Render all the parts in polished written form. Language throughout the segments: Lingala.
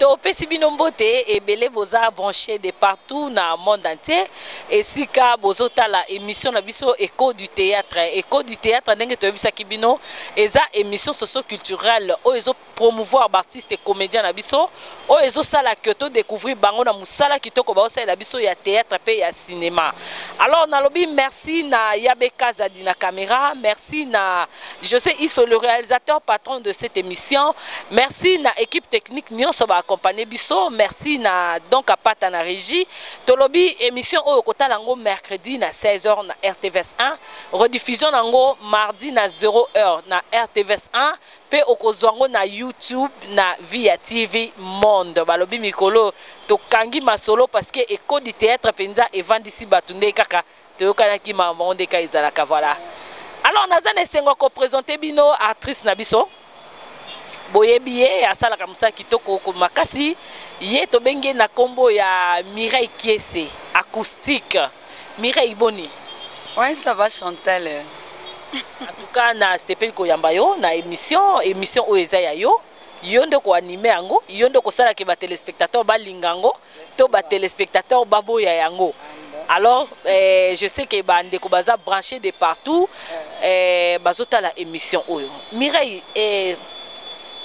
Topesi bino mbote ebele, boza branché de partout na monde entier, esika bozotala émission na biso Écho du théâtre. Écho du théâtre, ndenge toyebisaki bino, eza émission socio-culturelle oyo ezo promouvoir baartiste et comédien na biso, oyo ezosala ke todécouvrir bango na mosala kitoko baosalela biso ya théâtre mpe ya cinéma. Alors nalobi merci na Yabe Kazadi na caméra, merci na José Iso, le réalisateur patron de cette émission, merci na équipe technique nyonso baaccompagne biso, merci na donc Apata na régie. Tolobi émission oyo kotala yango mercredi na 16h na RTVS 1, rediffusion nango mardi na 0h na RTVS 1, mpe okozwa yango na YouTube na Via TV Monde. Balobi mikolo tokangi masolo parce que Écho du théâtre mpenza evandisi bato nde kaka toyokanaki makambo nde ka ezalaka. Voilà, alors naza na esengo ya koprésente bino actrice na biso. Boyebi ye, asalaka mosala kitoko makasi. Ye tobengi ye na nkombo ya Mireille Kiese Acoustique. Mireille, boni? Oui, ça va, Chantal. En tout cas nasepeli koyamba yo na émission. Émission oyo eza ya yo, yo nde koanime yango, yo nde kosalaka batéléspectateur balinga yango to batéléspectateur baboya yango. Alors je sais que bandeko baza branché de partout, bazotala émission oyo. Mireille,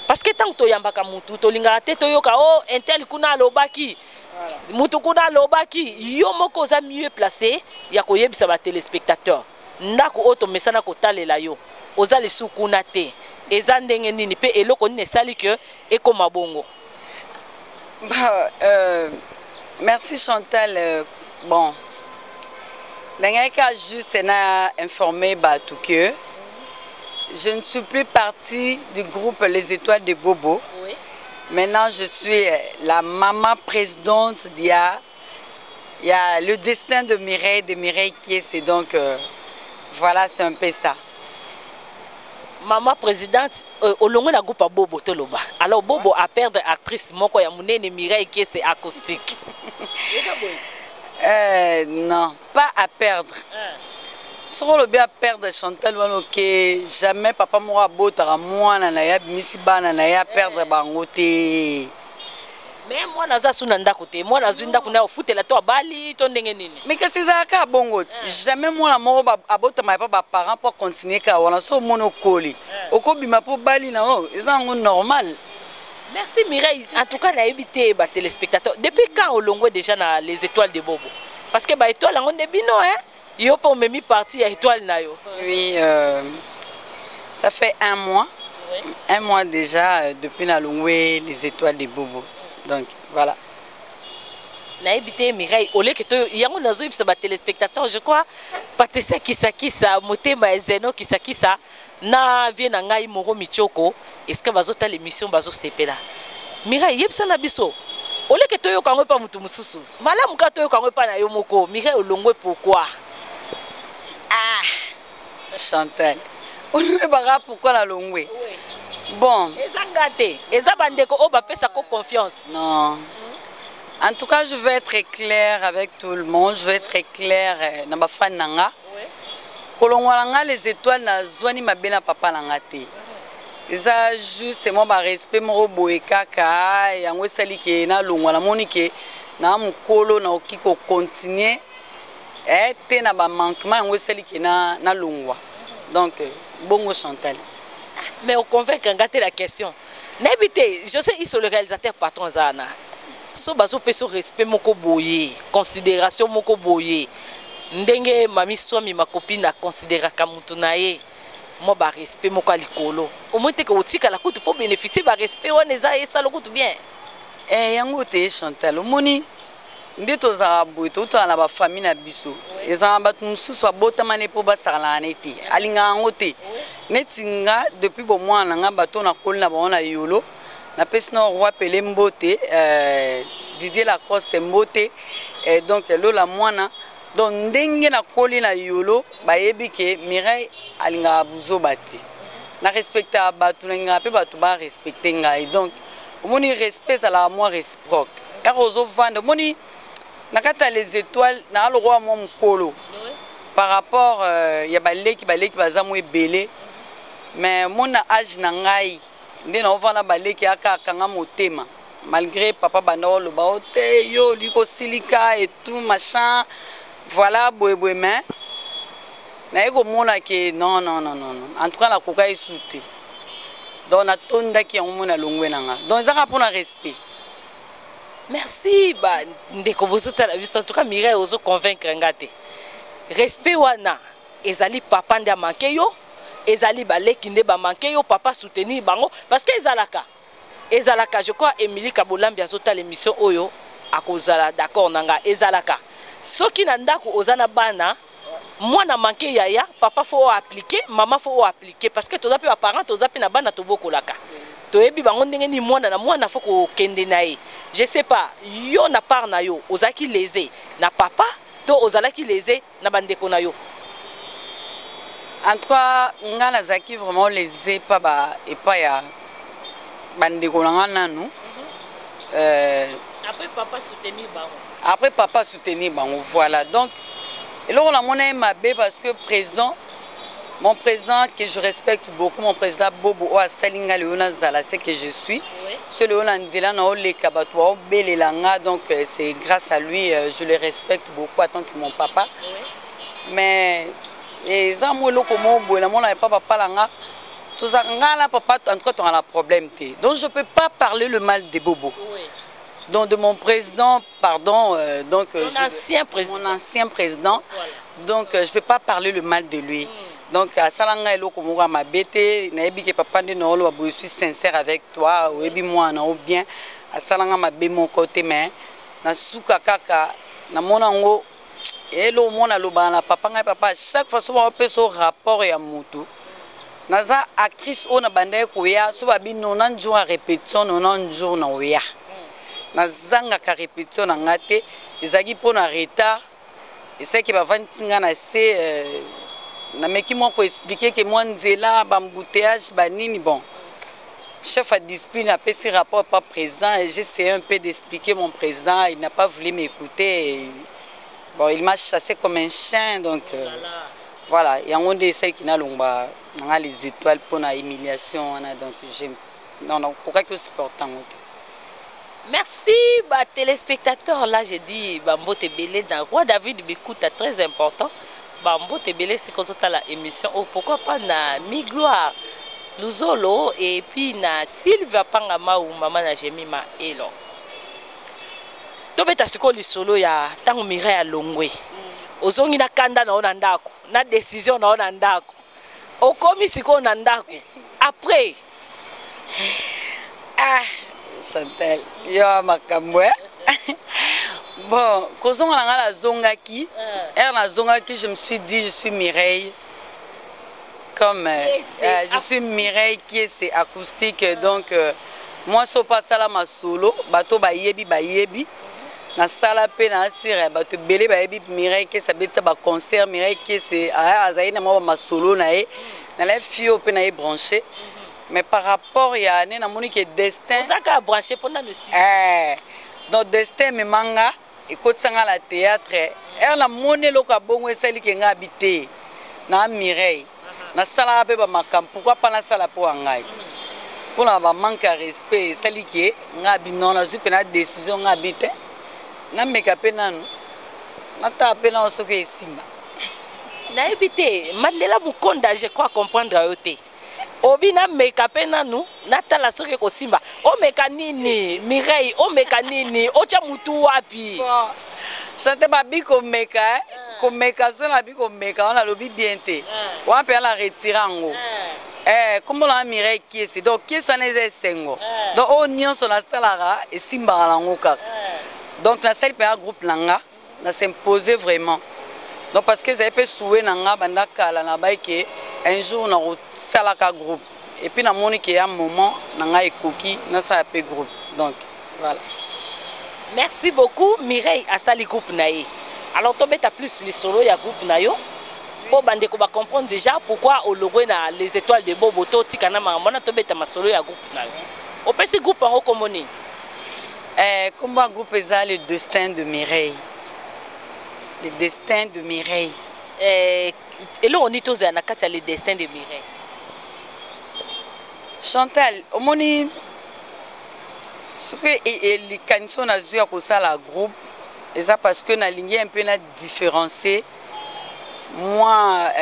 parce que ntango toyambaka mutu, tolingaka te toyoka o oh, un tel kuna alobaki, mutu kuna alobaki. Yo moko oza mieux placé ya koyebisa batéléspectateur ndako oyo tomesana kotalela yo, oza lisusu kuna te, eza ndenge nini mpe eloko nini esali ke ekóma bongo? Bah, merci Chantal. Bon, nangaka juste na informer bato que je ne suis plus partie du groupe Les Étoiles de Bobo. Maintenant, je suis la maman présidente d'IA. Il y a le destin de Mireille, de Mireille qui est, c'est donc, voilà, c'est un peu ça. Mama présidente, olongwe na groupe ya Bobo. Toloba alors Bobo a perdre actrice moko ya monene, Mireille Kiese Acoustique. Eza boye te? Non, pas à perdre. Soki olobi à perdre, Chantal, wana oke jamais. Papa moko abotaka mwana na ye, abimisi bana na ye, aperdre bango te. Mais mwana aza su na ndako te, mwana azwi ndako na ye, ofutela to abali to ndenge nini? Mais kasi ezalaka bongo te. Jamais mwana moko abotama epa baparent mpo acontinue kaka wana. So omoni okoli, okobima mpo bali na oyo, eza yango normal. Merci Mireille. En tout cas nayebi te batéléspectateur, depuis quand olongwe déjà na Les Étoiles de Bobo? Parce que baétoile yango nde bino, hein? Yo mpe omemi partie ya étoile na yo. Oui, ça fait un mois, un mois déjà, depuis nalongwe Les Étoiles de Bobo. Donc voilà. Nayebi te Mireille, oleke to yango nazoyebisa batéléspectateur, je crois Patricia Kisakisa, motema ya Zeno Kisakisa na vie na ngai Moro Michoko, est-ce bazotala émission, bazosepela. Mireille, yebisa na biso, oleke toyoka yango epa motu mosusu, malamu kaka toyoka yango epa na yo moko. Mireille, olongwe pourquoi? Ah Chantal, oyebaka pourquoi nalongwe? Bon. Eza nga te, eza bandeko oyo bapesako confiance. Non, en tout cas je veux être clair avec tout le monde, je veux être clair na bafani na nga. Kolongwa na nga Les Étoiles, nazwani mabe na papa na nga te. Eza juste mwa barespect moko boye kaka, yango esali ke nalongwa. Namoni ke na mokolo nakoki kocontinue te na bamanquement, yango esali ke nalongwa. Donc bongo, Chantal. Mais oconvaincre nga te. La question, nayebi te, José Iso, le réalisateur patron, aza wana, so bazopesa respect moko boye, considération moko boye, ndenge mami Swami, ma copine, aconsidéraka mutu na ye, mwa barespect moko ya likolo, omoi teke otikala kutu mpo bénéficie barespect wana, eza esala kutu bien. Yango te Chantal, omoni nde tozalaka boye, totala na bafamille na biso, ezalaka bato mosusu abotama ne mpo basakalaka ne te, alingaka yango te. Neti nga, depuis bomwana na nga, bato nakoli na bango na Yolo, napesi na Roi Pele mbote, Didier Lacoste mbote, donc Lola mwana. Donc ndenge nakoli na Yolo, bayebi ke Mireille alingaka buzoba te. Na respectaka bato, nalingaka mpe bato barespecte ngai. Donc omoni, respect ezalaka mwa réciproque. Ere ozovanda, omoni na kati ya Les Étoiles, naa lokola mwa mokolo par rapport ya baleki. Baleki baza mwa ebele, mais mona age na ngai nde naovanda, baleki aka akanga motema. Malgré papa banda oloba o te, yo olingi kosilika et tout machin, voilà, boyeboye, mais naye komona ke non, non, non, non, non. En tout cas nakoka esu te. Donc natondaki yango, moi nalongwe na nga. Donc ezaka mpona respect. Merci. Bandeko bozotala biso, en tout cas Mireille ozoconvaincre nga te. Respect wana ezali papa nde amanke yo, ezali baleki nde bamanke yo, papa soutenir bango, parce que ezalaka, je crois Émilie Kabolambi azotala émission oyo, akozala d'accord na nga. Ezalaka soki na ndako oza na bana, mwana manke yaya, papa faut oappliquer, mama faut oappliquer, parce que toza mpe baparent, toza mpe na bana tobokolaka, toyebi bango ndenge nini. Mwana na mwana faut kokende na ye. Je sais pas, yo na part na yo, ozalaki lésé na papa to ozalaki lésé na bandeko na yo? En tout cas nga nazalaki vraiment lésé pa ba epai ya bandeko na nga nanu. Après papa soutenir bango. Après papa soutenir bango, voilà. Donc eloko namona ye mabe, parce que président, mon président que je respecte beaucoup, mon président Bobo, oyo asali nga lelo nazala ce que je suis, so lelo na nzela na oleka, bato baobelela nga. Donc c'est grâce à lui, je le respecte beaucoup en tant que mon papa. Mais eza mwa eloko moko boye namona epa papa na nga. Toza nga na papa, en tout cas tonga na problème te. Donc je peux pas parler le mal de Bobo, donc de mon président, pardon, donc Ton ancien président. Mon ancien président. Voilà. Donc je peux pas parler le mal de lui. Donc asala ngai eloko moko ya mabe te. Nayebi ke papa nde naoloba boye, je suis sincère avec toi, oyebi mwana o bien, asala nga mabe moko te. Mais nasuka kaka namona yango eloko moko nalobaka na papa ngai: papa, chaque fois so baopesa o rapport ya motu, naza actrice oyo na bandaki koya, so babi 90 jours ya répétition, 90 jours na oya, nazangaka répétition na nga te. Ezalaki mpo na retard, esalaki bavandisi nga na se, nameki mwa koexpliquer ke mwa nzela, baembouteillage, banini. Bon, chef à discipline apesi rapport par président et j'ai essayé un peu d'expliquer mon président, il n'a pas voulu m'écouter et, bon, il m'a chassé comme un chien. Donc voilà, yango nde esalaki nalongwa nanga Les Étoiles, mpona humiliation wana. Donc non, non, kokaki osupporte yango te. Merci, bah, téléspectateurs. Là, j'ai dit, bambote ebele dans Roi David Bikuta, très important. Bambote ebele, c'est quand on la émission. Oh, pourquoi pas na Mi Gloire, Luzolo, et puis na Sylvia Pangama ou Maman na Jemima Elo. Tobeta sikoyo lisolo ya ntango Mireille alongwe. Ozongi na kanda na yo na ndako, na décision na yo na ndako. Okomi sikoyo na ndako. Après, Ah, Chantal, yo makambo eh? Bon, kozonga na nga, nazongaki ere nazongaki, je me suis dit, je suis Mireille comme je suis Mireille Kiese acoustique. Donc mwasi oyo mpo asala masolo, bato bayebi, bayebi nasala mpe na asire, bato ebele bayebi Mireille Kiese abetisa baconcert. Mireille Kiese azali na mwa bamasolo na ye, nalai fille oyo mpe na ye branché. Mais par rapport ya ne namoni ke destin Ozaka branché mpona nosi. Donc destin ememanga, ekotisanga na théâtre. Ere namoni eloko ya bongo esaliki nga abi te na Mireille, nasalaka mpe bamakambo, pourquoi pas nasala mpo ya ngai? Mpona bamanque ya respect esaliki nga abi non, nazwi mpe na décision nga abi te, nameka mpe nanu, natala mpe nano soki esimba. Nayebi te, Mandela Mokonda, je crois comprendre yo te. Obi nameka mpe nanu, natala soki ekosimba. Omeka nini, Mireille? Omeka nini? Otya mutu wapi? Bon, chante babi komeka, eh? Komeka so nabi komeka wana, alobi bien te wana mpe ala retire yango. Kombo na Mireille Kiese, donc Kiese wana eza esengo. Donc oyo nyonso nasalaka esimbaka nango kaka. Donc nasali mpenza groupe na nga, na s'impose vraiment. Donc parce que ezali mpe souhait na nga banda kala, na bai ke un jour nakosalaka groupe, et puis namoni ke ya moment na ngai ekoki, nasala mpe groupe. Donc voilà. Merci beaucoup. Mireille asali groupe na ye. Alors tobeta plus lisolo ya groupe na yo mpo bandeko bacomprendre déjà pourquoi olongwe na Les Étoiles de Bobo. Totika na makambo wana, tobeta masolo ya groupe na yo. Opesi groupe yango kombo nini? Kombo ya groupe eza Le Destin de Mireille, Le Destin de Mireille. Eloko nini tozala na kati ya Le Destin de Mireille? Chantal, omoni, Soki likanisi oyo nazwi ya kosala groupe, eza parce que nalingi un peu na différencier mwa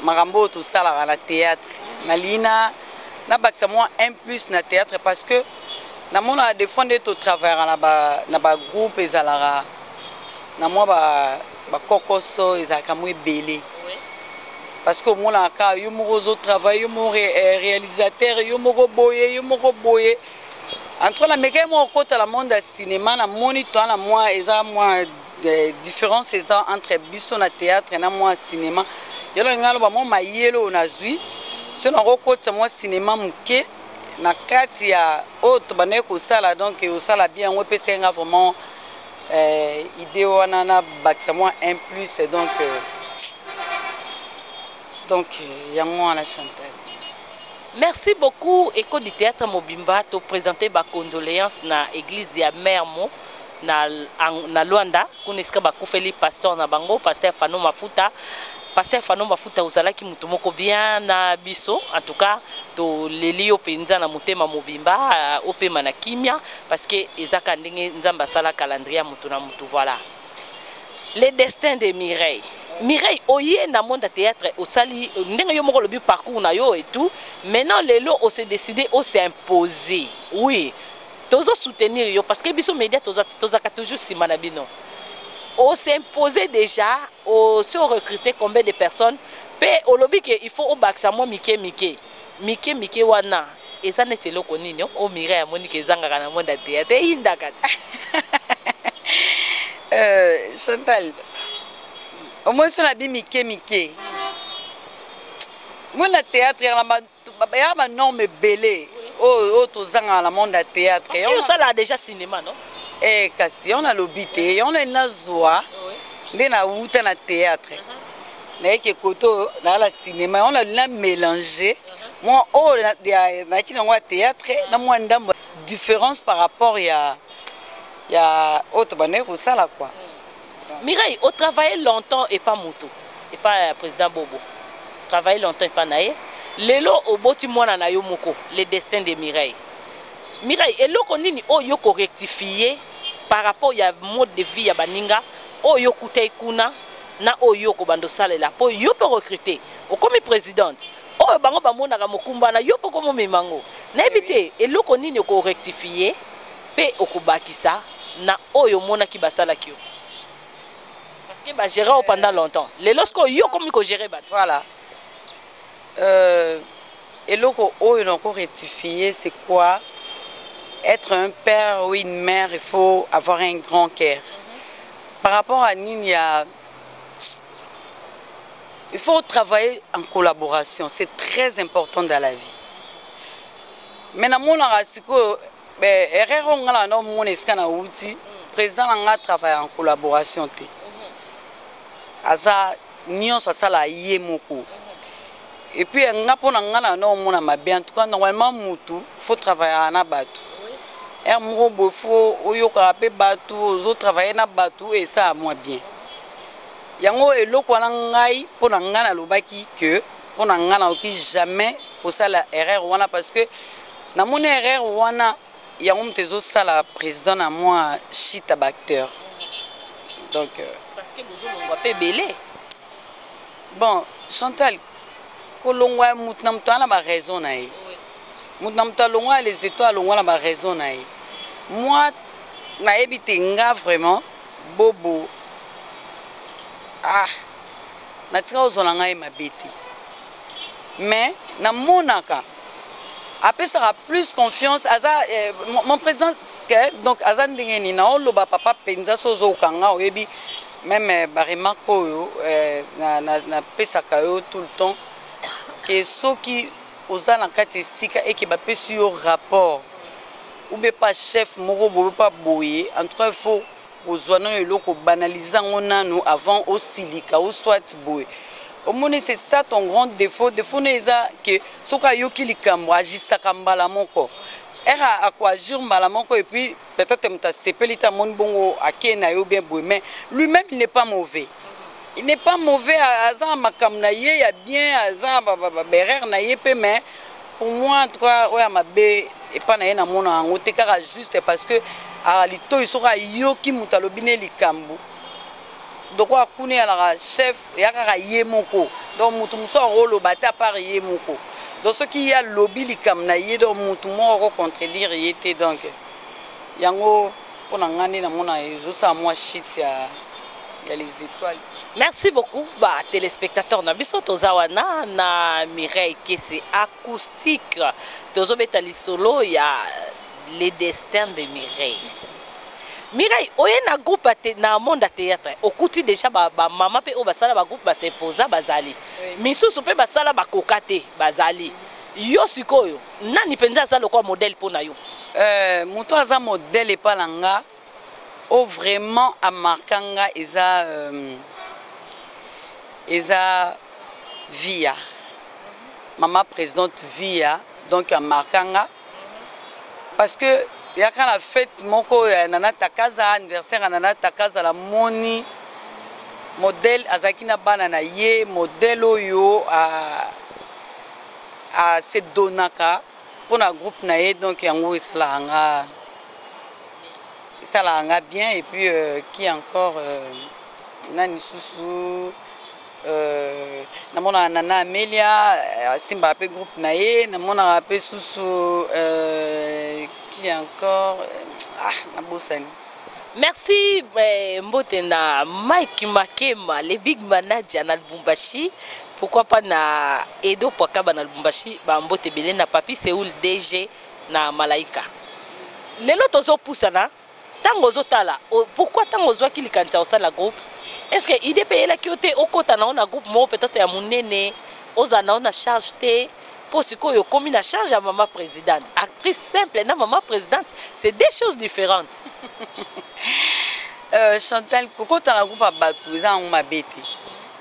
makambo oyo tosalaka na théâtre. Nalingi na nabakisa mwa un plus na théâtre, parce que namonaka des fois nde totravaillaka na bagroupe, ezalaka na mwa bakokoso, ezalaka mwa ebele, parce que omonaka kaka yo moko ozotravaille, yo moko réalisateur, yo moko boye, yo moko boye. En tout cas, namekaki moko okotala monde ya cinéma, namoni toa na mwa eza mwa différence eza entre biso na théâtre na mwa cinéma. Yalo ngai aloba mwa mayele oyo nazwi so nakokotisa mwa cinéma moke na kati ya oyo tobandaki kosala, donc osala bien. Yango epesaki nga vraiment idée wana, nabakisa mwa un plus. Donc yango wana, Chantal. Merci beaucoup. Écho du théâtre mobimba toprésente bacondoléance na église ya Mermo na Luanda, kuna esika bakufeli pasteur na bango, pasteur Fano Mafuta. Pasteur Fano Mafuta, ozalaki motu moko bien na biso. En tout cas, toleli yo mpenza na motema mobimba. Opema na kimia, parce que ezaka ndenge Nzambe asala calendrier ya motu na motu. Voilà le destin de Mireille. Mireille, oye na monde ya théâtre, osali ndenge yo moko olobi parcours na yo et tout. Maintenant lelo ose décidé ose imposer. Oui, tozo soutenir yo, parce que biso média tozaka toujours nsima na bino. Ose imposer déjà, osi orecruter combien de personnes? Mpe olobi ke il faut obakisa mwa mike mike mike mike wana, eza neti eloko nini o Mireille amoni ke ezangaka na monde ya théâtre, eyindaka ti? Chantal, omoni so na bi mike mike moi na théâtre ya banorme ebele oyo tozangaka na monde ya théâtre. Osala déjà cinéma, non? Eh, kasi yango nalobi te, yango nali nazwa nde nawuta na théâtre, nayeki koto nayala cinéma. Yango nali na mélange mwa oyo nayaki nango ya théâtre na mwa ndambo différence par rapport ya oyo tobandaki kosala, quoi. Mireille, otravaille longtemps epa moto, epa président Bobo, travaille longtemps epa na ye. Lelo oboti mwana na yo moko, le destin de Mireille. Mireille, eloko nini oyo korectifie par rapport ya mode de vie ya baninga oyo okutai kuna na oyo okobanda osalela, mpo yo mpe recrute, okomi présidente, oyo bango bamonaka mokumba na yo mpo komomema yango? Nayebi te eloko nini okorectifie mpe okobakisa na oyo omonaki basalaki yo, parce que bagéra o pendant longtemps. Lelo sikoyo yo okomi kogérer bato. Voilà. Eloko oyo nako rectifier, c'est quoi? Être un père ou une mère, il faut avoir un grand cœur. Par rapport à nini ya, il faut travailler en collaboration, c'est très important dans la vie. Mais namonaka sikoyo erreur oyo nga na naomona esika nauti, président na nga travaille en collaboration te, aza nyonso asala ye moko. Et puis nga, mpo na nga, na naomona mabe. En tout cas, normalement mutu faut travailler na bato ere moko boye, faut oyokaka mpe bato, ozotravaille na bato, esala mwa bien. Yango eloko wana ngai, mpo na ngai, nalobaki ke mpo na ngai nakoki jamais kosala erreur wana, parce que namoni erreur wana yango moto ezosala président na mwa chita baacteur. Donc Parce que bozolongwa mpe ebele. Bon, Chantal, kolongwa ya motu na moto aza na baraison na ye. Motu na moto alongwa ya les étoiles, alongwa na baraison na ye. Moi nayebi te, nga vraiment Bobo, ah, natika kozwa na ngai mabe te, mais namonaka apesaka plus confiance aza mon président ke, donc aza ndenge nini naoloba, papa mpenza so ozokanga, oyebi même baremarque oyo napesaka yo tout le temps ke soki oza na kati esika eke bapesi yo rapport ou bien pa chef moko boye, pa boye, en tout cas il faut kozwa nano eloko, banaliser yango nano avant osilika ou soit boye. Omoni, c'est ça ton grand défaut. Défaut no eza ke soki ayoki likambo, agisaka mbala moko, ere akoagir mbala moko, et puis peut-être moto asepeli te, amoni bongo akei na yo bien boye. Mais lui-même, il n'est pas mauvais, il n'est pas mauvais. Aza na makambo na ye ya bien, aza na baerreur na ye mpe, mais pour moi en tout cas oyo ya mabe. Epa na ye namona yango te, kaka juste parce que aka litoi soki ayoki moto alobi ne likambo lokola kuna eyalaka chef eya kaka ye moko, donc moto mosusu akoloba te à part ye moko. Donc soki ye alobi likambo na ye, donc motu moko akocontredire ye te. Donc yango mpo na ngai nde namona ezosala mwa chute ya Les Étoiles. Merci beaucoup ba téléspectateurs na biso. Toza wana na Mireille Kese Acoustique, tozobeta lisolo ya Le Destin de Mireille. Mireille, oye na groupe na monde ya théâtre, okuti déjà bamama mpe oyo basala bagroupe, baseposa bazali, misusu mpe basala bakoka te bazali. Yo sikoyo, nani mpenza aza lokola modèle mpo na yo? Moto aza modèle epa na nga oyo vraiment amarka nga eza Via, mama présidente Via. Donc amarka nga parce que yaka na fête moko ya Nana Takaza, anniversaire ya Nana Takaza, namoni modèle azalaki na bana na ye, modèle oyo ase donnaka mpo na groupe na ye. Donc yango esalaka nga bien. Et puis qui encore? Nani lisusu? Namonaka Nana Amelia, asimbaka mpe groupe na ye. Namonaka mpe susu qui encore? Ah, nabosani. Merci. Mbote na Mike Makema, le big manager na Lubumbashi. Pourquoi pas na Edo Poakaba na Lubumbashi. Bambote ebele na Papi Seul, DG na Malaika. Lelo tozopusana. Ntango ozotala, pourquoi ntango ozwaki likanisi ya kosala groupe, est ce que idée mpe eyelaki yo te okɔta nango na groupe moko peut-être ya monene, ozala nango na charge te? Mpo sikoyo okomi na charge ya mama présidente. Actrice simple na mama présidente, c'est deux choses différentes. Chantal, kokota na groupe ya bato eza yango mabe te,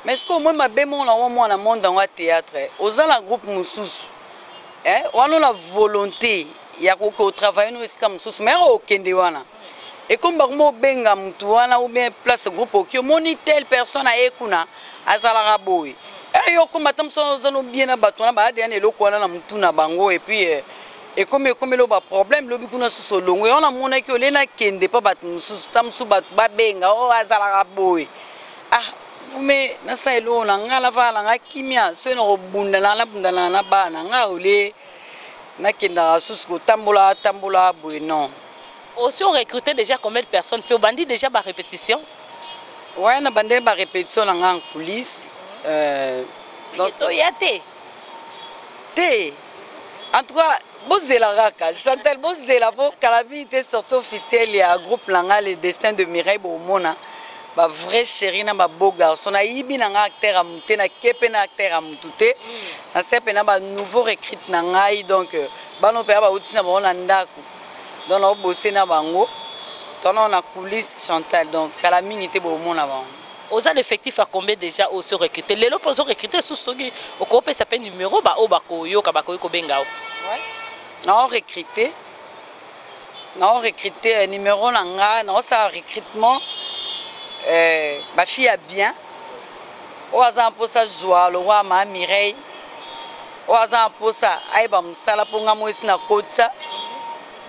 mais soki omoi mabe moko nango mwana monde yango ya théâtre, oza na groupe mosusu, wana na volonté ya koke otravaille no esika mosusu, mais okende wana ekomi bakoma obenga motu wana ou bien place groupe oki, omoni telle personne aye kuna, azalaka boye. Yo okoma ata mosu oza no bien na bato wana, baadea na eloko wana na motu na bango, et puis ekomi ekomeli baproblème. Lobi kuna susu olongo yango, namonaki olie nakende mpo bato mosusu ta mosusu bato babenga o azalaka boye. Ah, vume nasala eloko na ngai, nafala na ngai kimia. Soki na kobundana, nabundana na bana na ngai, olie nakendaka susu kotambola tambola boye, non. Aussi, on recruté déjà combien de personnes? Puis obandi déjà ba répétition? Ouais, na bandi ba répétition na ngai en coulisse. Donc toya te? Te, en tout cas bozela kaka, Chantal, bozela mpo kala mingi te sortie officielle ya groupe na ngai, Le Destin de Mireille. Bomona bavrai chéri na babeau garçon. Nayibi na ngai acteur ya motu te, nake mpe na acteur ya motu te, nase mpe na banouveau recrute na ngai. Donc bana mpe ya bauti na bango na ndako, donc naobose na bango tona na coulisse, Chantal. Donc kala mingi te bomona bango. Oza l'effectif à combien déjà oyo ozo recruter lelo? Mpo ozo recruter susu, soki okopesa mpe numéro, baoyo bakoyoka bakoki kobenga o. Nao recruter, numéro na nga, naosala recrutement, bafille ya bien oyo aza na mposa zwa lokwa ma Mireille, oyo aza na mposa ayeba mosala mpo nga mo esi nakotisa.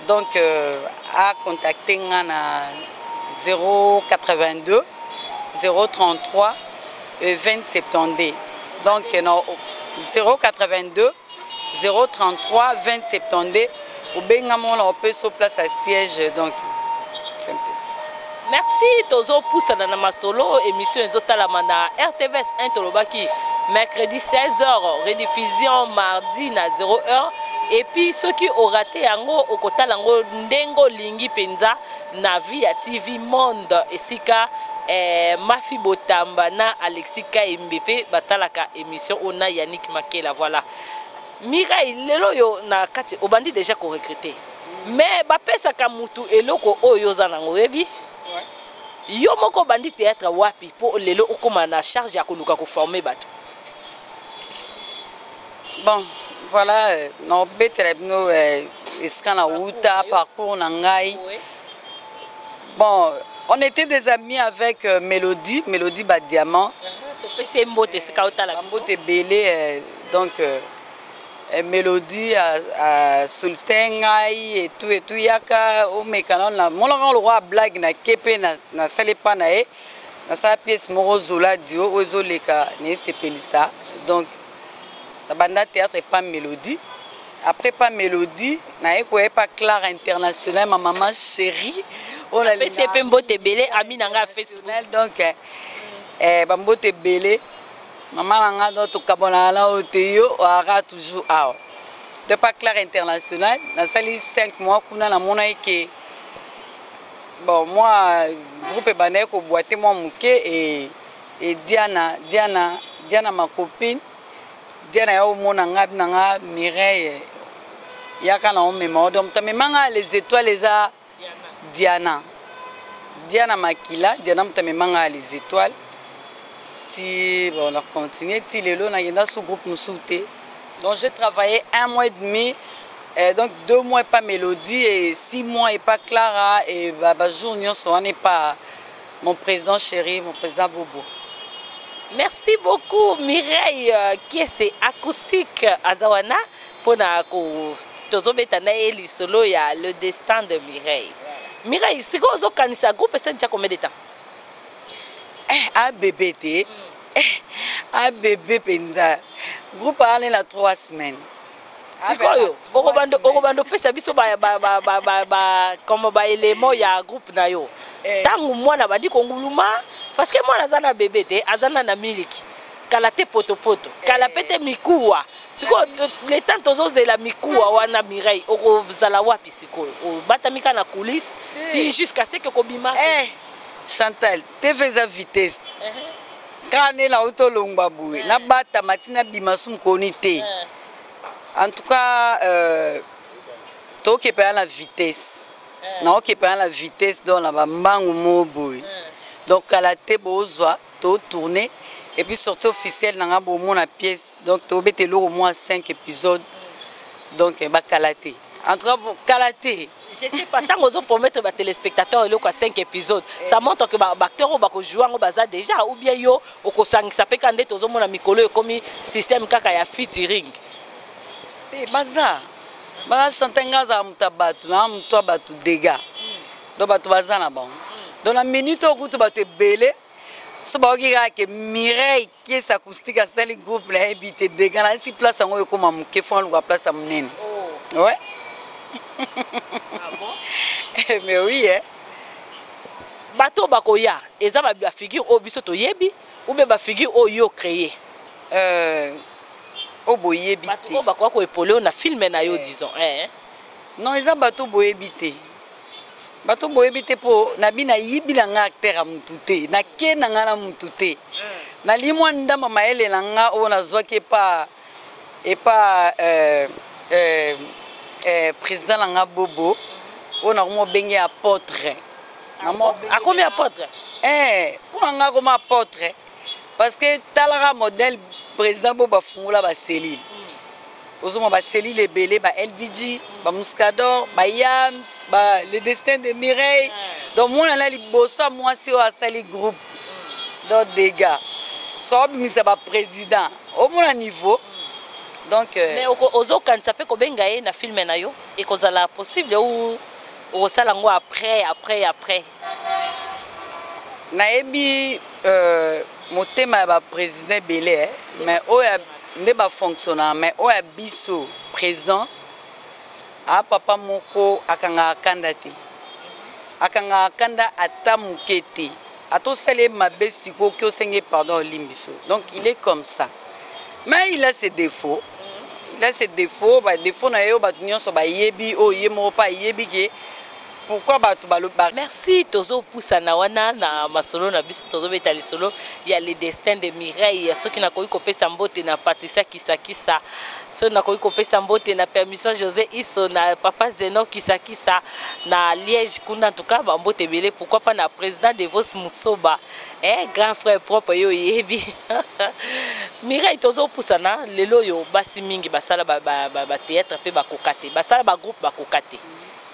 Donc acontacte nga na 082 033 20 72. Donc na 082 033 20 72, obenga moko na opesa place ya siège. Donc c'est un peu ça. Merci. Tozopusana na masolo. Émission ezotalama na RTVS 1. Tolobaki mercredi 16h, rediffusion mardi na 0h. Et puis soki oraté yango, okotala yango ndenge olingi mpenza na Vie ya TV Monde, esika Mafi Botamba na Alexis Kaembe mpe batalaka émission oyo na Yannick Makela. Voilà, Mireille, lelo oyo na kati obandi déjà korecruter, mais bapesaka mutu eloko oyo oza nango. Oyebi yo moko obandi théâtre wapi mpo lelo okóma na charge ya koluka koformer bato? Bon, voilà, naobetela bino esika na wuta, parcours na ngai. Bon, on était des amis avec Mélodie, Mélodie Badiamant. Topesi ye mbote esika otala biso. Mbote ebele. Donc Mélodie asollicite ngai etu etu, yaka omeka nano. Namonaka lokola blague, nake mpe nasali epa na ye, nasala pièce moko Zola Dio oyo ezoleka na esepelisa. Donc nabanda théâtre epa Mélodie. Après pa Mélodie, naye koya epa Clara International, ma maman chérie. Oyo napesi ye mpe mbote ebele, ami na ngai ya Facebook. Donc bambote ebele, mama na nga. Donc tokabonaka na oyo te, yo oaka toujours awa. De pa Clara International, nasali 5 mois kuna. Namonaki ke bon, mwa groupe ebandaki kobwa te mwa moke. E Diana, ma copine Diana, ya omona nga na nga Mireille, yaka na omema o. Donc moto amema nga Les Étoiles eza Diana, Diana Makila. Diana moto amema nga Les Étoiles ti bon, na continue ti lelo. Nakenda sous groupe mosusu te. Donc j'ai travaillé un mois et demi, donc 2 mois epa Mélodie et 6 mois epa Clara et bajour nyonso wana epa mon président chéri, mon président Bobo. Merci beaucoup, Mireille Kiese Acoustique aza wana mpona tozobeta na ye lisolo ya le destin de Mireille. Mireille, sikoyo ozokanisa groupe esali déjà combien de temps? Eh, abebe te, eh, abebe mpenza. Groupe wana na 3 semaines. Sikoyo okobanda opesa biso comme baélément ya groupe na yo ntango mwana bandi konguluma, parce que mwana aza na bebe te, aza na miliki kala te, potopoto kala mpe te, mikuwa. Sikoyo le temps tozozela mikuwa wana, Mireille, okozala wapi sikoyo? Obatami kaka na coulisse ti jusqu'à ce que kobima? Eh, Chantal, TV eza vitesse. Kaka nde nauti olongwa boye, nabatama ti nabima su mokoni te. En tout cas, tokepela na vitesse, naokepela na vitesse, donc na bambangu mo boye. Donc kala te bozwa totourne et puis sortie officielle na nga, bomona pièce. Donc tobeta eloko mwa 5 épisodes, donc bakala te, en tout cas kala te. Je sais pas, ntango ozopromettre batéléspectateur eloko ya 5 épisodes, ça montre que baacteur oyo bakojoue yango baza déjà, ou bien yo okosangisa mpe ka nde tozomona mikolo ekomi système kaka ya featuring? Te, baza. Chante, nga azala moto ya bato na moto ya bato dega. Donc bato baza na bango. Donc na minute oyo kutu bato ebele so bayoki kaka ke Mireille Kiese Acoustique asali groupe, nayebi te dega nayesi place yango ekóma moke, fo aluka place ya monene. Ouais. Ah bon? Mais oui, eh. Bato oyo bakoya eza bafigure oyo biso toyebi ou bien bafigure oyo yo créé? Oyo boyebi bato te. Oyo bakoka koepole oyo na film na yo, disons, eh. Non, eza bato boyebi te, bato boyebi te, mpo nabi nayibi na nga acteur ya mutu te, nake na nga na mutu te. Nali mwa ndamba mayele na nga oyo nazwaki epa président na nga Bobo, oyo nakomi obenge apôtre. Akomi apôtre? Eh, mpo na nga akoma apôtre, parce que talaka modèle président Bobo afungola baselile, ozomona baselile ebele, ba LBG, bamuscador, bayams, ba le destin de Mireille. Donc mwana na liboso ya mwasi oyo asali groupe, donc dégâts so abimisa baprésident, omona niveau. Donc Mais ozokanisa mpe kobenga ye na film na yo, ekozala possible ou okosala yango après, après, après? Nayebi motema ya baprésident ebele, eh, mais oyo nde bafonctionnaka, mais oyo ya biso président aa papa moko akangaka kanda te, akangaka kanda ata moke te. Ata osali ye mabe sikoyo, oki osenge pardon, olimbi biso. Donc il est comme ça, mais il a ses défauts, il a ses défauts. Badéfaut na ye oyo bato nyonso bayebi, oyo ye moko mpe ayebi ke pourquoi bato baloba. Merci. Tozopusana wana na masolo na biso, tozobeta lisolo ya le destin de Mireille. Soki nakoki kopesa mbote na Patricia Kisakisa, soki nakoki kopesa mbote na permission José Iso, na papa Zeno Kisakisa na Liège kuna, en tout cas bambote ebele. Pourquoi pas na président de Vos Musoba, eh, grand frère propre, yo oyebi. Mireille, tozopusana lelo oyo, basi mingi basala bathéâtre mpe bakoka te, basala bagroupe bakoka te,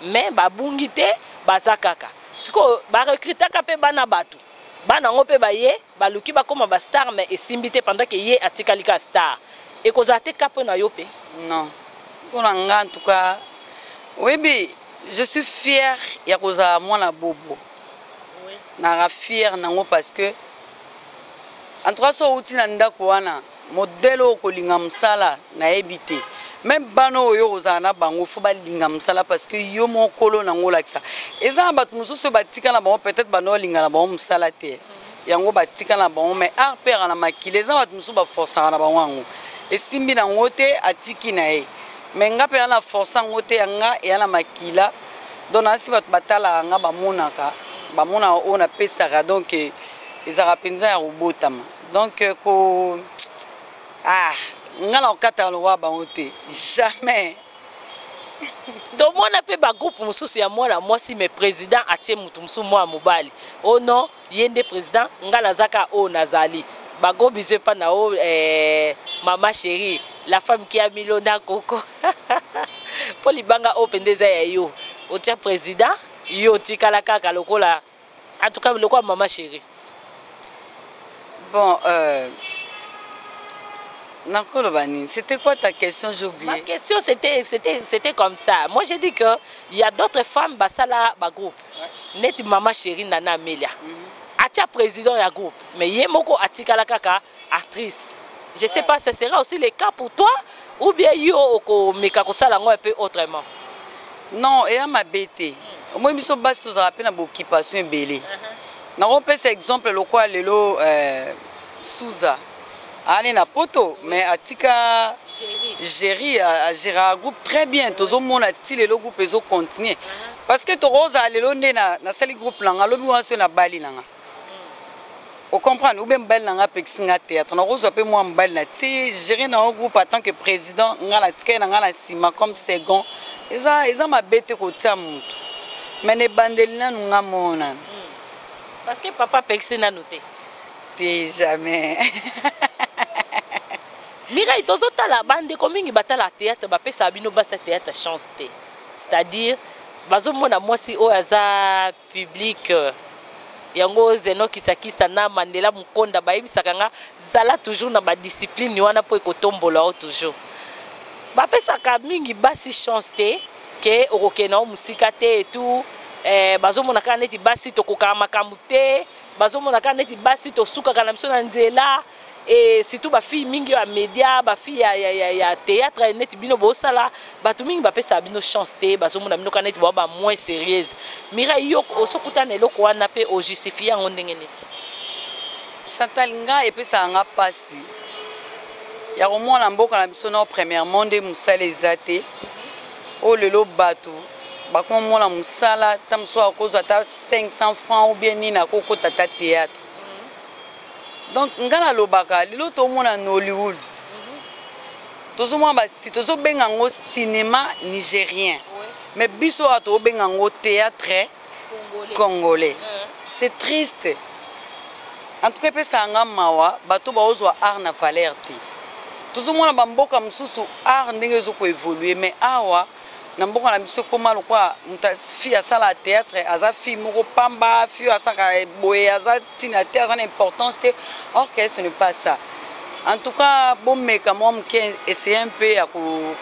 mais babungi te, baza kaka. Sikoyo barecrutaka mpe bana bato, bana yango mpe baye baluki bakóma bastar, mais esimbi te, pendant ke ye atikali kaka star. Ekozala te ka mpo na yo mpe? Non, mpo na nga, en tout cas, oyebi, je suis fière ya kozala mwana Bobo. Naka fière nango parce que, en tout cas, so outi na ndako wana, modèle oyo kolinga mosala, nayebi te. Même bana oyo kozala na bango, fo balinga mosala parce que yo mokolo nango olakisa. Eza na bato mosusu oyo batika na bango, peut-être bando balinga na bango mosala te, yango batika na bango. Mais art mpe aka na makili. Eza bato mosusu baforçaka na bango, yango esimbi nango te, atiki na ye. Mais nga mpe ya na force yango te, ya nga eya na makila. Donc nasi bato batalaka nga, bamonaka oyo napesaka. Donc ezalaka mpenza ya kobotama. Donc ko ah, nga na kokataka lokola bango te, jamais. Tomona mpe bagroupe mosusu ya mwana mwasi, mais président atie motu mosusu, mwana mobali. O non, ye nde président, nga nazaka oyo nazali. Bagros bisous epa na o, mama chérie, la femme qui a mis l'eau na koko, mpo libanga oyo mpenza eza ya yo. Otia président, yo otikala kaka lokola, en tout cas lokola mama chérie. Bon, nakoloba nini? C'était quoi ta question? J'ai oublié. Ma question, c'était comme ça. Moi, j'ai dit que il y a d'autres femmes basala ba groupe, neti mama chérie Nana Amelia, atia président ya groupe, mais ye moko atikala kaka actrice. Je sais pas, ce sera aussi le cas pour toi ou bien yo okomeka kosala yango un peu autrement? Non, eya mabe te. Omoi, biso basi tozalaka mpe na baoccupation ebele. Nakopesa exemple lokola lelo, Suza aani na Poto, mais atika Géri agéraka groupe très bien. Tozomona ti lelo groupe ezocontinue, parce que tokozala lelo nde nasali groupe na nga, lobi wana soki nabali na nga, ocomprendre, ou bien mobali na nga apekisi nga théâtre, nakozwa mpe mwa mobali na ti gérer na groupe en tant que président, nga natikali na nga na nsima comme second. Eza mabe te kotia motu, mais na ebandeli nanu nga moko nanu. Parce que papa apekisi nanu te? Te, jamais. Mireille, tozotala bandeko mingi batala théâtre, bapesaka bino basi ya théâtre chance te, c'est-à-dire bazomona mwasi oyo aza public. Yango Zeno Kisakisa na Mandela Mokonda bayebisaka nga: zala toujours na badiscipline wana mpo ekotombola yo toujours. Bapesaka mingi basi chance te ke okokende na yo mosika te etu. Bazomona kaka neti basi tokokaka makambo te, bazomona kaka neti basi tosukaka na biso na nzela, et surtout bafille mingi ya média, bafille ya théâtre neti bino bosala. Bato mingi bapesaka bino chance te, bazomona bino kaka neti bao ba moins sérieuse. Mireille, yo osokutana na eloko wana mpe ojustifie yango ndenge nini? Chantal, nga epesaka nga mpasi ya komona mboka na biso nao. Premièrement, nde mosala eza te. Oyo lelo bato bakomona mosala, ta mosusu akozwa ata 500 francs ou bien nini, akokota ata théâtre. Donc nga nalobaka, lelo tomona Nollywood, tozomona basi, tozobenga yango cinéma nigérien, mais biso awa tozobenga yango théâtre congolais. C'est triste. En tout cas, epesaka nga mawa, bato baozwa art na valeur te. Tozomona bamboka mosusu art ndenge ezokoévolue, mais awa na mboka na biso ekóma lokwa moto, fille asala théâtre aza fille moko pamba, fille oyo asalaka boye aza ntina te, aza na importance te. Or que ce n'est pas ça. En tout cas, bomeka mwa moke, essaye mpe ya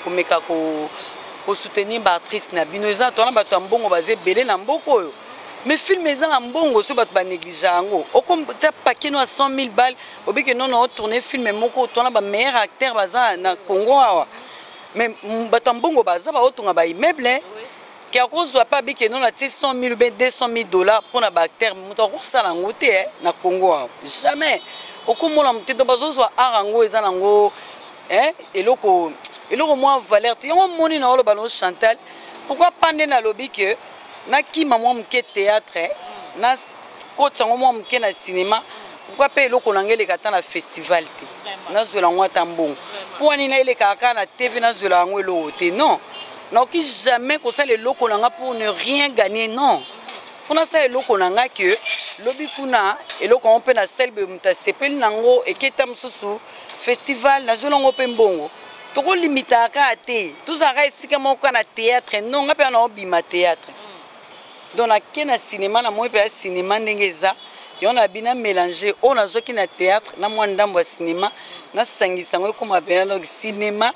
komeka kosoutenir baartiste na bino. Eza tona bato ya mbongo baza ebele na mboka oyo, mais film eza na mbongo, so bato banéglige yango. Okotia paquet no ya 100 000 balles, obike nono otourne film moko, tona bameilleur acteur baza na Congo awa, mais bato ya mbongo baza baotonga baimmeuble ke akozwa mpe abike no natie 100 000 ou bien 200 000 $ mpona baacteur. Moto akosala yango te na Congo awa, jamais okomona moto te. Donc bazozwa art yango eza nango eloko mwa valeur te. Yango moni na oloba no, Chantal, pourquoi pas nde nalobi ke nakima mwa moke théâtre, nakotisa yango mwa moke na cinéma? Pourquoi mpe eloko na ngai eleka ata na festival te, nazwela yango ata mbongo? Mpo wani na elekaka kaka na TV, nazwela yango eloko te? Non, nakoki jamais kosala eloko na nga pour ne rien gagner. Non, fo nasala eloko na nga ke lobi kuna eloko yango mpe nasali boye, moto asepeli nango, eketa mosusu festival, nazwela yango mpe mbongo. Tokolimitaka kaka te, tozalaka esika moko kaka na théâtre. Non, nga mpe na obima théâtre, donc nake na cinéma, namoni mpe ya cinéma ndenge eza. Yango na bina mélange oyo nazwaki na théâtre na mwa ndambo ya cinéma, nasangisa yango ekóma mpena donc cinéma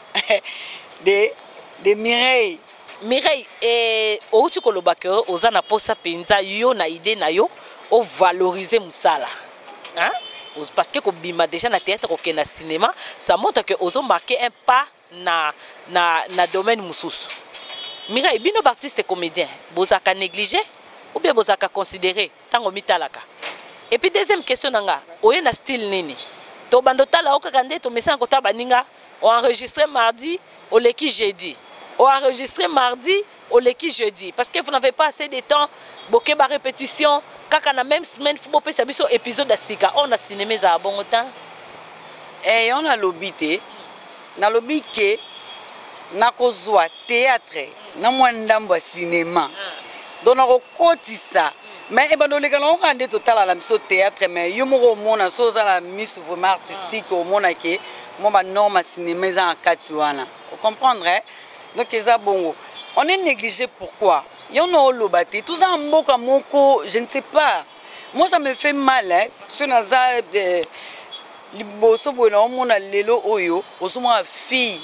de Mireille. Mireille, outi koloba ke oza na posa mpenza, yo na idée na yo ovaloriser mosala, hein? Parce que kobima déjà na théâtre, kokende na cinéma, ça montre que ozomarquer un pas na domaine mosusu. Mireille, bino baartiste comédien, bozalaka négligé ou bien bozalaka considéré ntango mitalaka? Et puis deuxième question na nga, oye na style nini? Tobanda otala o kaka nde tomesana kotala baninga, oenregistre mardi, oleki jeudi, oenregistre mardi, oleki jeudi, parce que vous n'avez pas assez de temps. Boke ba répétition kaka na même semaine, faut bopesa biso épisode ya sika. Oyo na cinéma ezala bongo ta? Yango nalobi te, nalobi ke nakozwa théâtre na mwa ndambo ya cinéma, donc nakokotisa. Mais ebanda oleka nango kaka nde totala na biso théâtre. Mais yo moko omona, so oza na miso vraiment artistique, omona ke mwa banorme ya cinéma eza na kati wana, ocomprendre, eh? Donc eza bongo. On est négligé pourquoi? Yo na oloba te, toza na mboka moko, je ne sais pas, moi ça me fait mal, hein? So naza liboso boye, naomona lelo oyo ozomona fille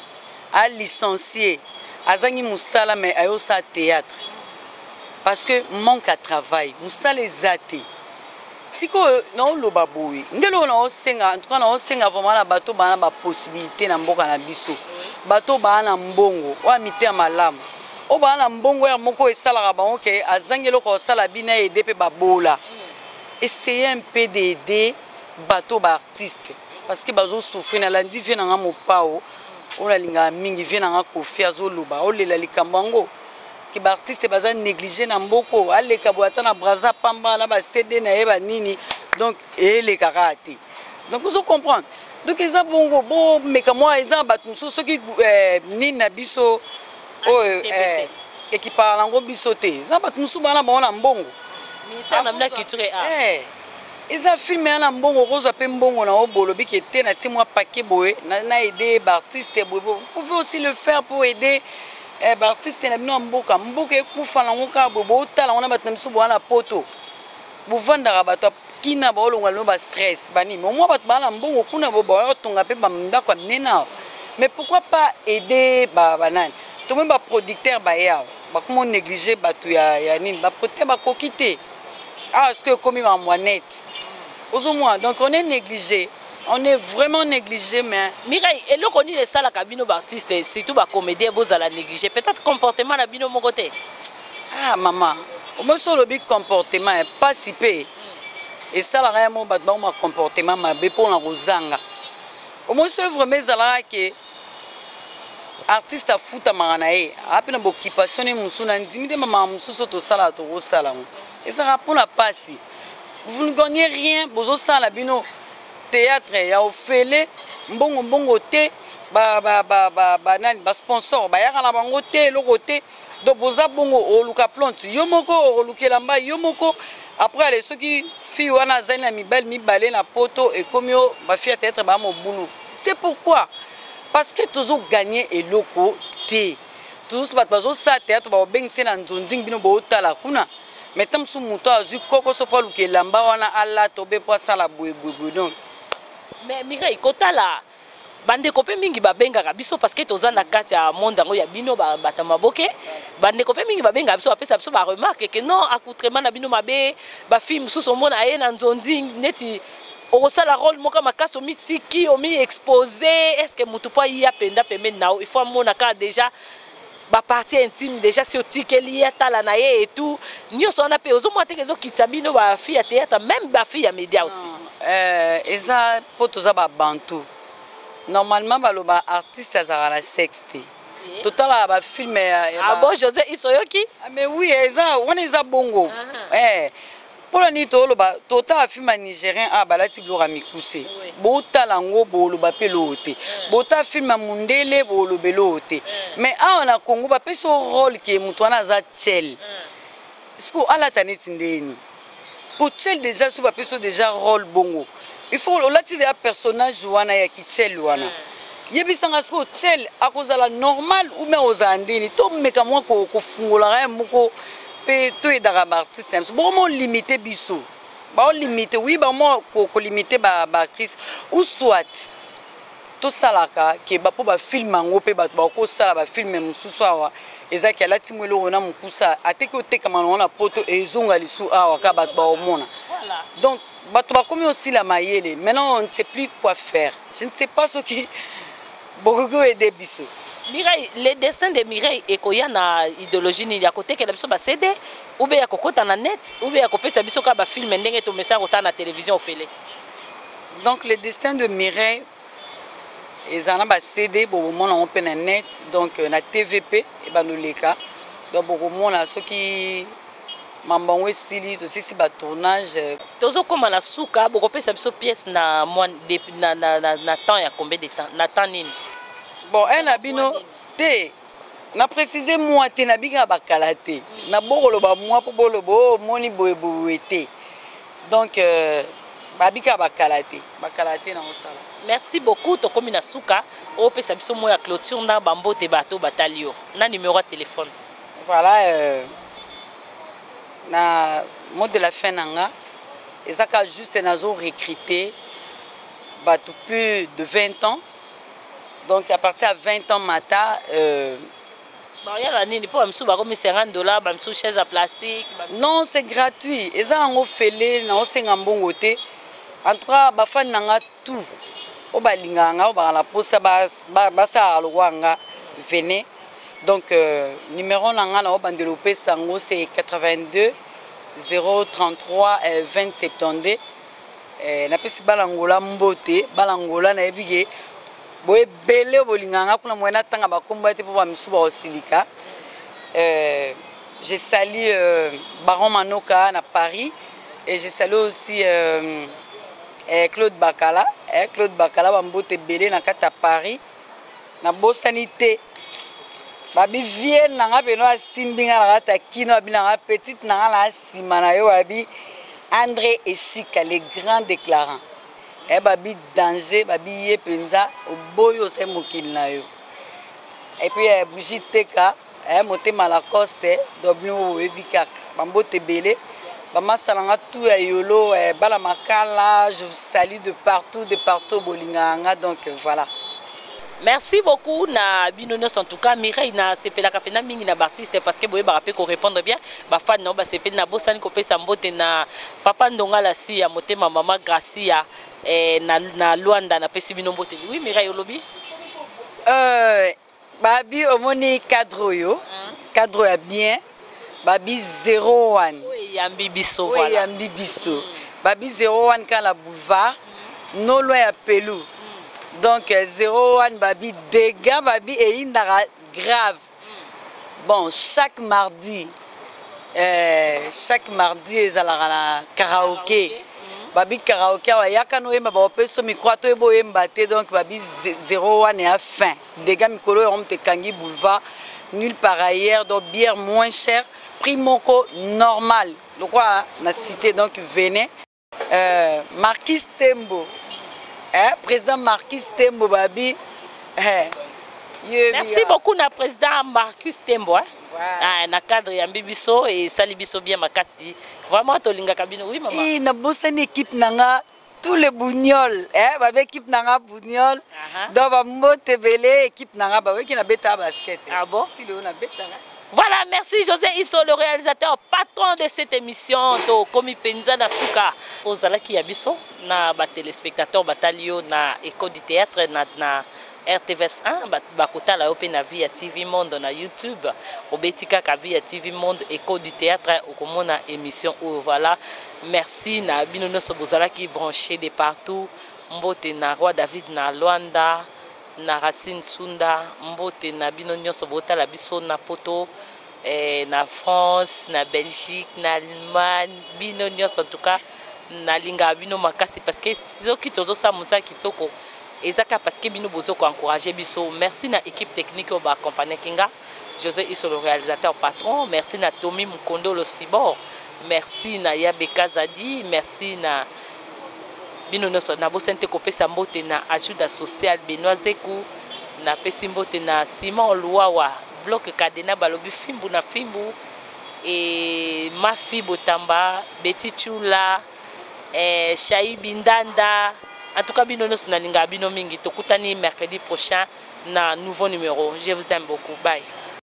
alicencié, azangi mosala, mais ayosala théâtre parce que manque à travail, mosala eza te. Sikoyo naoloba boye, nde eloko naosenga, en tout cas naosenga vraiment na bato baa na bapossibilité na mboka na biso, bato baa na mbongo oyo mitema malamu, oyo baa na mbongo ya moko esalaka bango ke azangi eloko kosala, bino aide mpe babola, essayer un peu d'aider bato baartiste parce que bazosouffrir. Nalandi vieux na nga Mopao oyo nalingaka mingi, vieux na nga Kofi, azoloba, olela likambo yango ke baartiste baza négligé na mboko. Aleka boye ata na Braza pamba na baCD na ye banini, donc eyeleka kaka te. Donc ozo comprendre, donc eza bongo. Bomeka mwa, eza na bato mosusu soki nini na biso oyo ekipaka nango biso te, eza bato mosusu bana bango na mbongo. Ministère na bino ya culture et art. Eza film ya na mbongo, okozwa mpe mbongo na yo, bolobi ke te, na tie mwa paquet boye na aider baartiste boye. Vous pouvez aussi le faire pour aider baartiste na bino ya mboka. Mboka ekufa nango kaka boye, bootala yango na bato na biso boya na poto, bovandaka, bato kina baolongola bino bastress banini. Omwa bato baa na mbongo kuna bo baotonga mpe bandako ya minene awa, mais pourquoi pas aider banani? Tomoni baproducteur baye awa, bakoma néglige bato ya nini, baproducteur bakoki te awa. Soki ekomi mamwa net, ozomona, donc on est négligé, on est vraiment négligé, mais Mireille, eloko nini esalaka bino baartiste, surtout bacomédien, bozala négligé? Peut-être comportement na bino moko te? Ah mama, omosi olobi comportement, mpasi mpe esalaka ya mo bato bakoma comportement mabe mpona kozanga. Omosi oyo vraiment ezalaka ke artiste afutamaka na ye, aa mpe na baoccupation ne mosusu. Na ndimi te, mamaka mosusu oyo tosalaka, tokosala yango, ezalaka mpona mpasi. Vous ne gagnez rien, bozosala bino théâtre ya ofele, mbongo mbongo te, banani basponsor bayaka na bango te, eloko te. Donc boza bongo, oluka plante yo moko, okolukela mbai yo moko. Après ale, soki fille wana azali na mibali mibale na poto, ekomi o bafille ya théâtre baa mobulu. C'est pourquoi? Parce que tozoganye eloko te. Tozosi bato bazosala théâtre, bakobengisa na nzonzingi, bino bootala kuna. Mais ta mosusu moto azwi kokoso mpo aluka elamba wana alata obe mpo asala boyeboyeboye, donc Mais Mireille, kotala bandeko mpe mingi babengaka biso, parce que toza na kati ya monde yango ya bino bato maboke, bandeko mpe mingi babengaka biso, bapesa biso baremarque ke non, accoutrement na bino mabe. Bafille mosusu omona aye na nzonzi neti okosala rôle moko makasi, omitiki, omi expose. Est ce que motu mpo aya mpenza pembeni na yo, il faut amona kaka déjà bapartie intime, déjà si otikeli ye atala na ye et tout nyonso wana mpe ozomona teke ezokitisa bino bafille ya théâtre, même bafille ya média aussi? Eza mpo toza babantu. Normalement baloba artiste azalaka na sexe te. Totalaka bafilme ya Ah bon, José Isoyoki? Ah, mais oui, eza wana, eza bongo. Mpona nini toloba? Totala film ya nigérien awa, balati biloko ya mikuse, botala yango, boloba mpe eloko te. Botala film ya mundele, boloba eloko te. Mais awa na Congo bapesi o rôle ke moto wana aza tchel, siko alata neti ndeni po tchel déjà. So bapesi o déjà rôle bongo, il faut olati déjà personnage wana ya kitchel wana. Yebisanga sikoyo, tchel akozala normal ou bien ozala ndeni? Tomeka mwa kofungolaka ye moko mpe toyedaka baartiste na biso, bokoma olimite biso. Baolimite, oui, bamo kolimite baactrice ou soit tosalaka ke mpo bafilme yango mpe bato bakosala bafilme mosusu. Awa ezaki alati mo eloko na mokusa, ateki, otekama nango na poto, ezonga lisu awa kaka bato baomona. Donc bato bakomi osila mayele. Maintenant, on ne sait plus quoi faire. Je ne sais pas soki bokoki oaider biso. Mireille, le destin de Mireille ekoya na idéologie nini? Ya kotekela biso baCD ou bien ya kokɔta na net ou bien ya kopesa biso kaka bafilme ndenge tomesana kotala na télévision ofele? Donc le destin de Mireille eza na baCD, bokomona yango mpe na net, donc na TVP ebandoleka. Donc bokomona soki mambo yango esili, tosilisi batournage. Tozokóma na suka. Bokopesa biso pièce na, mois de, na temps ya combien de temps, na temps nini? Bon, un na bino te, na précise mwa te, nabikaka bakala te, nabokoloba mwa mpo boloba o omoni boyeboye te. Donc babikaka bakala te, bakala te na kosala. Merci beaucoup. Tokomi na suka. Opesa biso mot ya clôture na bambote bato batali yo na numéro ya téléphone. Voilà, na mot de la fin na nga eza kaka juste nazo recruter bato plus de 20 ans, donc à partir ya 20 ans mata. Bayala nini? Mpo bamisusu bakomi 50 $, bamisusu chaise ya plastique. Non, c'est gratuit, eza yango fele, naosenga mbongo te. En tout cas, bafani na nga tout oyo balingaka nga, oyo baka na mposa basalaka lokwa nga, venez. Donc numéro na nga na obandela opesa yango, c'est 82 033 20 72. Napesi bana Ngola mbote, bana Ngola, nayebi ke boebele oyo bolingaka nga kuna. Moye natanga bakombo ya te mpo bamisu baosilika. Je salue Baron Manoka na Paris et je salue aussi Claude Bakala, Claude Bakala, bambote ebele na kati ya Paris. Nabosani te babi vie na nga peno asimbi nga na kati ya kino, abi na nga petite na nga na nsima na yo, babi André Eshika, le grand déclarant, babi danger, babi ye mpenza oboyi osali mokili na yo. Et puis Bougie Teka, motema Lacoste. Donc bino boyebi kaka, bambote ebele, bamasta na nga tout ya yolo, bala makala, je vous salue de partout, de partout bolingaka nga. Donc voilà. Merci beaucoup na bino nyonso. En tout cas, Mireille, nasepelaka mpenza mingi na baartiste parce que boyebaka mpe korépondre bien bafani nao basepeli. Nabosani kopesa mbote na papa Ndongala si ya motema, mama Gracia, na Lwanda. Napesi bino mbote. Oui, Mireille, olobi? Babi omoni cadre oyo, cadre ya bien, babi 01. Oyo eyambi biso. Oyo eyambi biso, babi 01 kaka na boulevard, non loin ya Pelu. Donc 01, babi dégâts, babi eyindaka grave. Bon, chaque mardi ezalaka na karaoke. Babi karaoke awa, yaka na oyemba, baopesa micro ata oyeba oyemba te. Donc babi 01 ya fin dégâts, mikolo oyo yango moto ekangi boulevard, nulle part ailleurs. Donc bière moins cher, prix moko normal lokola na cité. Donc venez. Marquis Tembo, président Marquis Tembo, babi Merci beaucoup na président Marcus Tembo, hein? Ouais. Ah, na cadre ya mbi biso esali biso bien makasi. Vraiment, tolingaka bino. Oui, mama. Nabosani équipe na nga, tous les bougnols, babe équipe na nga bougnol. Donc bambote ebele, équipe na nga baoki nabetaka basket. Ah bon? Ti lelo nabetaka. Voilà, merci José Isso, le réalisateur patron de cette émission. To komi penza na suka. Ozalaki ya biso na ba téléspectateurs batali yo na École du théâtre na RTVS 1, bakotala yo mpe na Vie ya TV Monde na YouTube. Obeti kaka Vie ya TV Monde, École du théâtre, okomona émission oyo. Voilà. Merci na bino nyonso bozalaki branché de partout. Mbote na Roi David na Luanda, na Racine Sunda, mbote na bino nyonso botala biso na poto, na France, na Belgique, na Allemagne, bino nyonso. En tout cas, nalingaka bino makasi parce que soki tozosala mosala kitoko, eza kaka parce que bino bozo koencourage biso. Merci na équipe technique oyo baaccompagnaki nga, José Iso, le réalisateur patron. Merci na Tommy Mukondolo Sibor, merci na Yabe Kazadi, merci na bino nyonso. Nabosani te kopesa mbote na ajuda social Benoit Zeku, napesi mbote na Simon Luwawa, bloc Cadena, balobi fimbu na fimbu, e Mafi Botamba, Beti Chula. Eh, Shai Bindanda. En tout cas, bino nyonso nalingaka bino mingi. Tokutani mercredi prochain na nouveau numéro. Je vous aime beaucoup. Bye.